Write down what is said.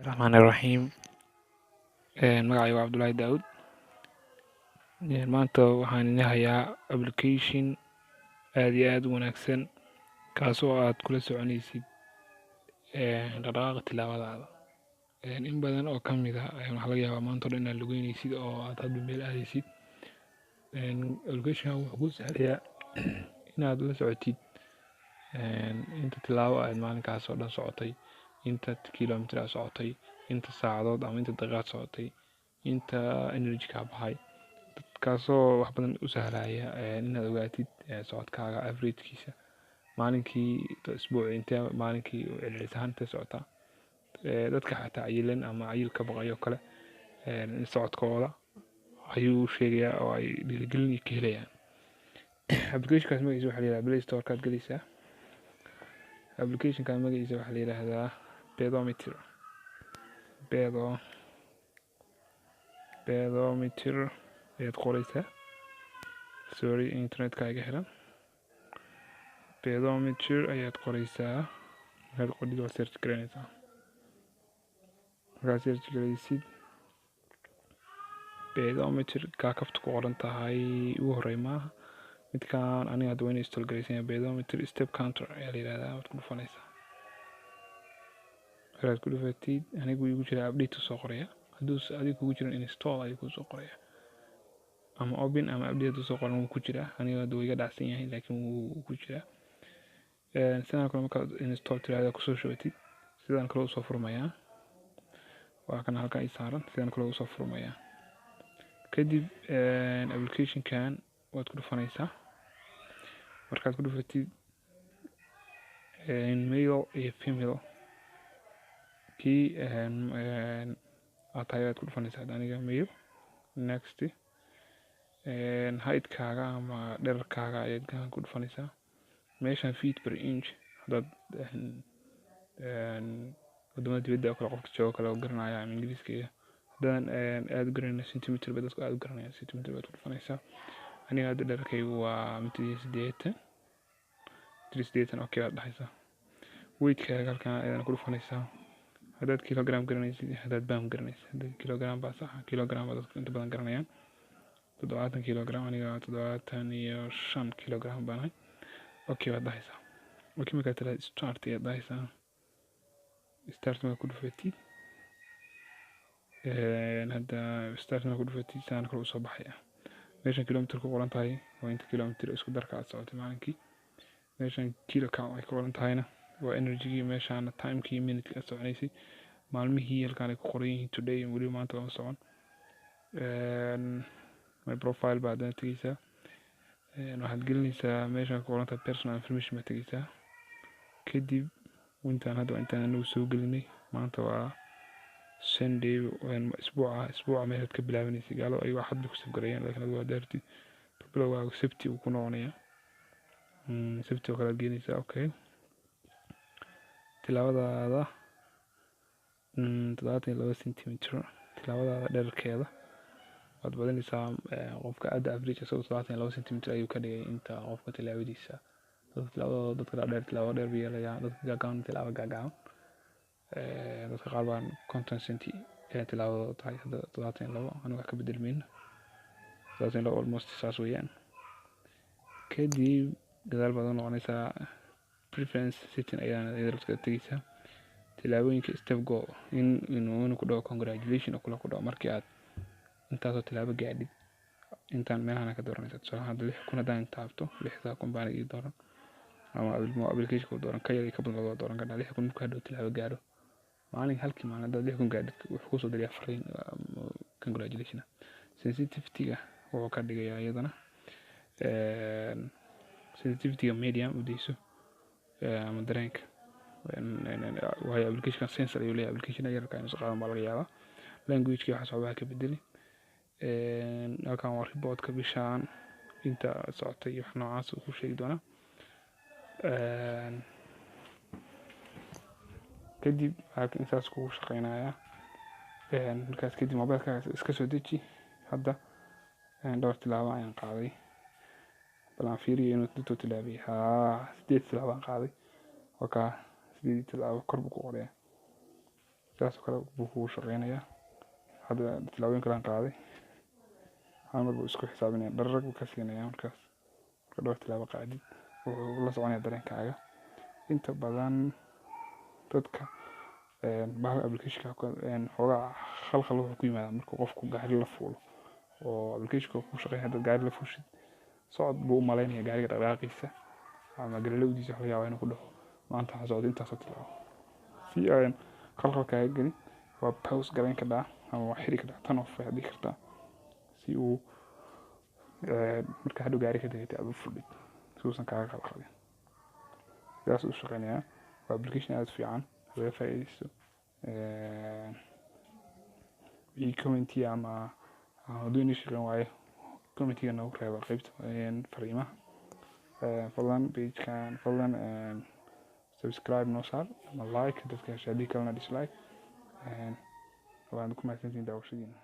Raxmaani raxiim. Magacayga waa Cabdullaahi Daawud. Maanta waxaan idin hayaa application aad iyo aad u wanaagsan, kaasoo aad kula soconaysid dhaqdhaqaaqa tilaabadaada. In badan oo ka mid ah waxaa laga yaabaa maanta oo dhan inaad lugeynaysid oo aad hadba meel aadaysid. Application wuxuu kuu sahlayaa inaad la socotid inta tilaabo aad maalinkaas oo dhan socotay, inta kilomitir aad socotay, inta saacadood ama inta daqiiqaad socotay, inta energy kaa baxay, kaasoo wax badan u sahlaya inaad ogaatid socodkaaga average-kiisa maalinkii, isbuucii intee, maalinkii celcelis ahaan intee socotaa. Dadka xataa cayilan ama cayil ka baqayo oo kale, socodkooda ayuu u sheegayaa oo ay dhiirigelin ka helayaan. Applicationkaas magaciisa waxaa la yihahdaa, Play Store kaad gelaysaa, applicationka magaciisa waxaa la yihahdaa Pedometer. Pedometer ayaad qoraysaa. Sorry, internetka iga xiran. Pedometer ayaad qoraysaa. Markaad qordhid, waa search gareynaysaa. Markaad search gareysid, Pedometer kaa kafta ku qoran tahay ugu horey maaha midkaan. Aniga hadda waa inay install gareysan yahay. Pedometer step counter ayaa la yihahdaa. Waad ku dhufanaysaa. Markaad ku dhufatid, anigu igu jira, update soo qoraya. Hadduu adiga kugu jirin, install ayuu kusoo qoraya ama open ama update hadduu soo qoran, wuu ku jiraa. Aniga hadda wuu iga dhacsan yahay, laakiin wuu ku jiraa. Sidaan kale markaad install tiraahdo, kusoo shubatid, sidaan kale usoo furmayaa. Waa kan halkan ii saaran. Sidaan kale usoo furmayaa. Kadib applicationkan waad ku dhufanaysaa. Markaad ku dhufatid, male iyo female kii aad tahay ayaad ku dhufanaysaa. Aniga male. Next, height-kaaga ama dhererkaaga ayaad gacan ku dhufanaysaa. Meeshan feet per inch, haddaad wadamada dibadda oo kale qofka joogo kale oo garanaya ama Ingiriiska, iyo haddaan aad u garanayna, centimeter ba dadku aad u garanayaan, centimeter baad ku dhufanaysaa. Aniga hadda dhererkaygu waa mitir iyo 80, mitir iyo 80. Okay baad dhahaysaa. Weightkaaga halkan ayaad ku dhufanaysaa, haddaad kilogram garanaysid, haddaad pound garanaysid. Haddaad kilogram baa sax, kilogram baa dadku inta badan garanayaan. 70 kilogram, aniga 75 kilogram baan ahay. Okay baad dhahaysaa. Okay markaad tiraahdo, start ayaad dhahaysaa. Start markaad ku dhufatid, hadda start markaad ku dhufatid, saan kale usoo baxaya. Meeshan kilometer ku qoran tahay waa inta kilometer isku darka aad socotay maalinkii. Meeshan kilo count ay ku qoran tahayna waa energygii. Meeshaana timekii, minute aad soconaysay maalmihii. Halkaan ay ku qoran yihiin today, weliba maanta lama socon. My profile baa haddana tegeysaa. Waxaad gelinaysaa meeshaan ku qoran tahay personal information baad tegeysaa. Kadib intaan hadda waa intaan anagu soo gelinay. Maanta waa Sunday. Isbuuca meeshaad ka bilaabanaysa, gaalada ayago Axad bay ku save gareeyaan, laakiin adigu haddaad rabtid bilowgaagu Sabti uu ku noqonayaa, Sabti oo kale aad gelinaysaa. Okay, tilaabadaada 72 centimeter, tilaabadaada dhererkeeda waad badinaysaa. Qofka hadda average isagoo 72 centimeter ayuu ka dhigay inta qofka tilaabadiisa. Dadka tilaabadooda, dadka dhaadheer tilaabo dheer bay yeelayaan, dadka gaagaaban tilaabo gaagaaban. Dadka qaar baan 50 centi ee tilaabadooda tahay. Hadda 72, aniga wax ka bedelmayno, 72 almost saas weeyaan. Kadib gadaal baad u noqonaysaa, preference setting ayaana iyada lafteeda tegeysaa. Tilaabooyinka, step goal, in inuu ku dhaho congratulation oo kale ku dhaho markii aad intaasoo tilaabo gaadhid. Intaan meelahan ka dooranaysaa. Tusaale ahaan, hadda 6000 haddaan taabto, 6000 baan ii dooran ama application ku dooran. Ka yar iyo ka badan waa dooran kartaa. 6000 markuu hadhow tilaabo gaadho maalin, halkii maalin haddaad 6000 gaadhid, wuxuu kusoo dirayaa fariin congratulation ah. Sensitivity-ga wuxuu ka dhigayaa iyadana, sensitivity-ga medium u dayso ama dareenka, waayo application sensor ayuu leeyahay. Application yararka inuu qaadan baa laga yaabaa. Language-ki waxaas waxbaa ka bedeli. Halkan waa reportka bishaan inta socotay iyo wax noocaas uu ku sheegi doonaa. Kadib halkan intaas kugu shaqeynayaa. Markaas kadib mobilkaaga iska soo deji. Hadda dhowr tilaabo ayaan qaaday. Bal aan fiiriyo inuu intuu tilaabiyey. Haa, sideed tilaabo aan qaaday. Wakaa, sideed tilaabo kor buu ku qorayaa. Sidaas oo kale buu kugu shaqeynayaa. Hadda tilaabooyin kale aan qaaday, hal mar buu isku xisaabinaya, dhararag buu ka siinaya. Markaas marka dhowr tilaabo qaadid, wuxuu la soconaya dareenkaaga. Inta badan dadka bahal applicationka xoogaa khalkhal wuxuu ku yimaada markuu qofku gaari la fuulo oo applicationka ku shaqeynaya. Haddaad gaari la fuushid, socod buu u malaynaya gaariga dhaqdhaqaaqiisa ama galalowdiisa. Waxa laga yaabaa inuu ku dhaho, "Maanta waxaan socday intaasoo tilaabo." Si aan khalkhal kaaga gelin, waa pause garayn kartaa ama waa xiri kartaa, turn off ayaad dhihi kartaa, si uu marka hadhow gaari ka degatay aad u fudhid, si uusan kaaga khalkhalin. Sidaas u shaqeynayaa. Waa application aad u fiican, laga faa'iidaysto. Wixii comment ama hadduu inii shaqeyn waayo, commentiga noogu reeba qeybta fariimaha. Fadlan pagekan, fadlan subscribe noo saar ama like dadka hesha, haddii kalena dislike. Waad ku mahadsantihiin daawashadiina.